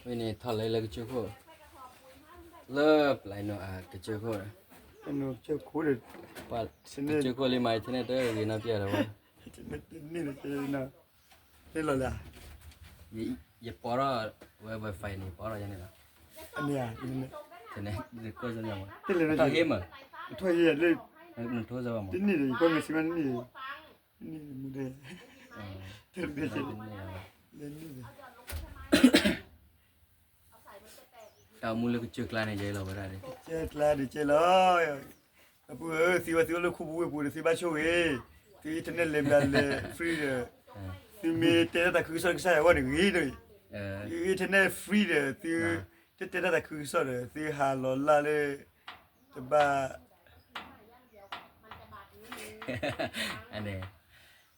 ဝဲန့ၣ်ထီၣ်လၢလၢကစၢၢ်ခိၣ်, လၢပျဲနီၤအကစၢၢ်ခိၣ်, ကစၢၢ်ခိၣ်လံမး internet တဂ့ၤနီတပျၢ်လၢၤဘၣ်, န့ၣ်လီၤလၢ ယပိာ်ထီၣ်ဝဲ wifi န့ၣ် ပိာ်ထီၣ်ယၤန့ၣ်လီၤ, န့ၣ်, တဟ့ၣ်မး, ထီၣ်ဟ့ၣ်လၢ, နထိစၢဘၣ်မး, တန့ၢ်ဒီး ယကွၢ်မ့ၢ်စံးမးန့ၣ်, န့ၣ်မူဒဲ, တန့ၢ်, တၢ်အိၣ်မူလၢကစၢၢ်ကျါန့ၣ် ယဲလီၤဝဲဒၣ်န့ၣ်, ကစၢၢ်ကျါန့ၣ်ကဲလီၤ, အပုၢ်ဧၢ သုဝဲသုအိၣ်လၢခူပူၤဝ့ၢ်ပူၤဒီး သုဘၣ်ဆိၣ်ဂ့ၤ, သု internet လဲၤဘျါလဲၤ free ဒီး, သုမ့ၢ်တဲတၢ်သးခုကစီၣ်လၢကစၢ်ယွၤအဂီၢ်န့ၣ်ဂ့ၤဒီး, သု internet free ဒီး သု တတဲတၢ်သးခုကစီၣ်ဒီး သုဟးလီၤလၢ်လၢ တဘၣ် အန့ၣ်,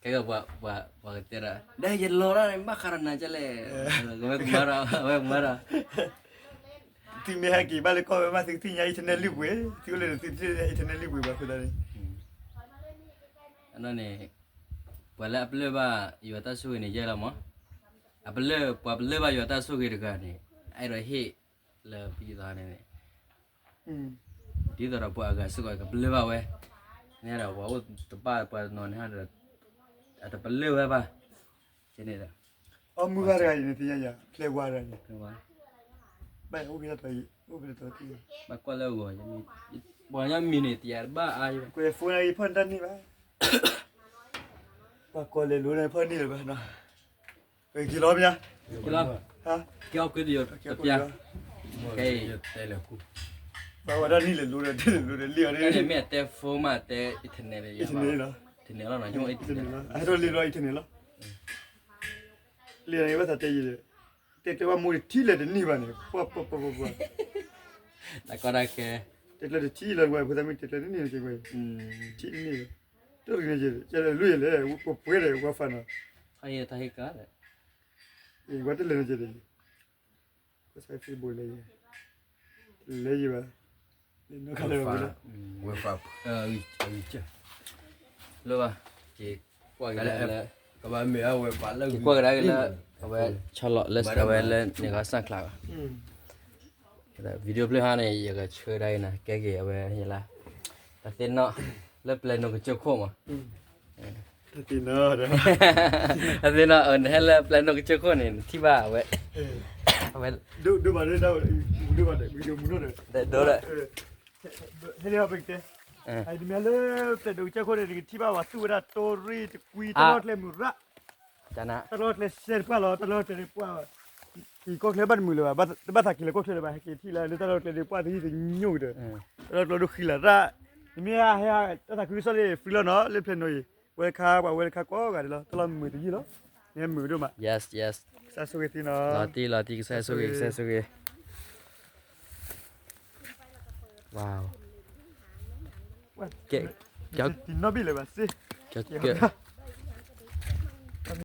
ကဲကပှၤ, ပှၤကတဲဒၣ် ဒီးယလီၤတၢ်န့ၣ် ဘၣ်ဃးဒီးနၤကလဲၣ်, ဝဲကမၤဒီး, ဝဲကမၤဒီး, သုမ့ၢ်ဟဲက့ၤဘၣ်လၢကီၢ်ဝဲမး သုကသ့ၣ်ညါ internet လုၢ်ပှ့ၤ, သုအိၣ်လၢသုသ့ၣ်ညါ internet လုၢ်ပှ့ၤဘၣ်ဃိသတးန့ၣ်, အန့ၣ်, ပှၤလၢအပလၢၢ်ဘၣ်ယွၤတၢ်ဆိၣ်ဂ့ၤန့ၣ် ယဲလီၤမး, အပလၢၢ်, ပှၤပလၢၢ်ဘၣ်ယွၤတၢ်ဆိၣ်ဂ့ၤတဂၤန့ၣ် အဲၣ်ဒိးဟ့ၣ်လၢပယီၤသးန့ၣ်န့ၣ် ဒ်သိးဒီးပှၤအဂၤစ့ၢ်ကီးကပလၢၢ်ဘၣ်ဝဲ, န့ၣ်ဒီးပှၤအိၣ်တဘၣ်ပှၤနီၤန့ၣ်ဒီး အတပလၢၢ်ဝဲဘၣ်, န့ၣ်ဒီး, အီမုၢ်ဂၤတဂၤအံၤန့ၣ် သ့ၣ်ညါယၤ ဖျဲၣ်ဝါတဂၤန့ၣ်, ဘၣ်အိၣ်က့ၤတၢ်တၢ်အံၤ, အိၣ်က့ၤတၢ်တၢ်အံၤ, ဘၣ်ကွၢ်လၢအဂီၢ်, ပှၤကညီမံၤန့ၣ် တယၤတဘၣ်အါယဘၣ်, ကွဲး phone အံၤဖီၣ်န့ၢ်တၢ်န့ၢ်ဘၣ်, ပှၤကိးလဲၤလိန့ၣ်ဖီၣ်န့ၢ်လၢၤဘၣ်နီၤ, က့ၤလီၤမ့ၢ်ဧါ, က့ၤလီၤ, က့ၤအီၣ်ကွ့တယိၤတပျၢ်, ကဲ, ပှၤဝဲဒၣ်န့ၣ်လဲၤလိဒီး တလဲၤလိဒီး လံာ်အီၤန့ၣ် မ့ၢ်အတဲ phone မးတဲ internet လီၤ, internet လီၤ, ဟဲထီၣ်လံာ်လီၤ internet လီၤ, လံာ်အီၤန့ၣ် ဘၣ်သးတဲယံၤဒီး, တဲကျဲဘၣ်မိၢ်တထံၣ်လၢတန့ၢ်ဘၣ်န့ၣ်, ပှၤပှၤပှၤပှၤပှၤ, တၢ်ကီတၢ်ခဲ, တဲကျဲတထံၣ်လၢဝဲ ဖိသၣ်မုၣ်တဲကျဲတန့ၢ်န့ၣ်က့ၤဝဲ, ထံၣ်တန့ၢ်, တၢ်တဂ့ၤန့ၣ်က့ၤ ကဲလၢလွံၢ်ယဲလဲၣ်, ပပှဲၤဒီး ဝဲဖးနီၤ, တၢ်ဟ့ၣ်ကါ, ဝဲတလဲၤန့ၣ်က့ၤဒီး, ကစၢ် Facebook လဲၤယံၤ, လဲၤယံၤဘၣ်, လၢဘၣ်, လၢ, ကဘၣ်မ့ၢ်အဝဲပာ်လၢ က့ၤကွၢ်ကဒါက့ၤလၢ, အဝဲဆီလီၤလၢ အဝဲလၢန့ၣ်ဂီၢ်စၢ်ချးဘၣ်, video ဖျၢၣ်ဟါန့ၣ် ယကဆှၢဒၣ်အံၤနၤ ကဲက့ၤအဝဲယလၢ, တၢ်သ့ၣ်နီၣ်, လၢပျဲၢ်နိၣ်ကစၢၢ်ခိၣ်မး အသ့ၣ်နီၣ် နဟဲလၢပျဲၢ်နိၣ်ကစၢၢ်ခိၣ်န့ၣ် နထံၣ်ဘၣ်အဝဲ, အဝဲ, ဒိၣ်ဘၣ်ဒိၣ်, ဒိၣ်ဘၣ်ဒိၣ်, ဟဲလၢပကတဲ, တမ့ၢ်လၢပျဲၢ်နိၣ်ကစၢၢ်ခိၣ်န့ၣ် နကထံၣ်ဘၣ်ဝဲသူဝဲဒၣ်တိရ့ၣ်တကွံ တၢ်လီၢ်ကျဲမုၢ်ရၣ်, တၢ်လီၢ်ကျဲစဲတပှၢ်လီၤ တၢ်လီၢ်ကျဲန့ၣ်ပှၢ်, က့ၤကီၢ်ချၢဘၣ်တမုာ်လၢၤဘၣ်, တဘၣ်သးက့ၤလၢကီၢ်ချၢလၢၤဘၣ် ဟဲက့ၤထံၣ်လၢ လၢတၢ်လီၢ်ကျဲဒ်ပှၢ်တယံၤတညိၣ်ကဒီး, တၢ်လီၢ်ကျဲဒိၣ်ဃံလၤရၣ်, နမ့ၢ်ဟဲဟဲတၢ်သးခုကစီၣ်လၢ free လီၤနီၤ လၢပျဲၢ်နိၣ်အံၤ, ဝဲတခါ ပှၤဝဲတခါကိးဂၤဒဲးလီၤ တၢ်လီၢ်မုာ်တယံၤလီၤ, နဟဲမုာ်ဒိၣ်မး, ကစၢ်ဆိၣ်ဂ့ၤသုနီၤ, လီၤတံၢ်လီၤတံၢ် ကစၢ်ဆိၣ်ဂ့ၤ ကစၢ်ဆိၣ်ဂ့ၤ, ကဲ, ကဲ, ကဲ,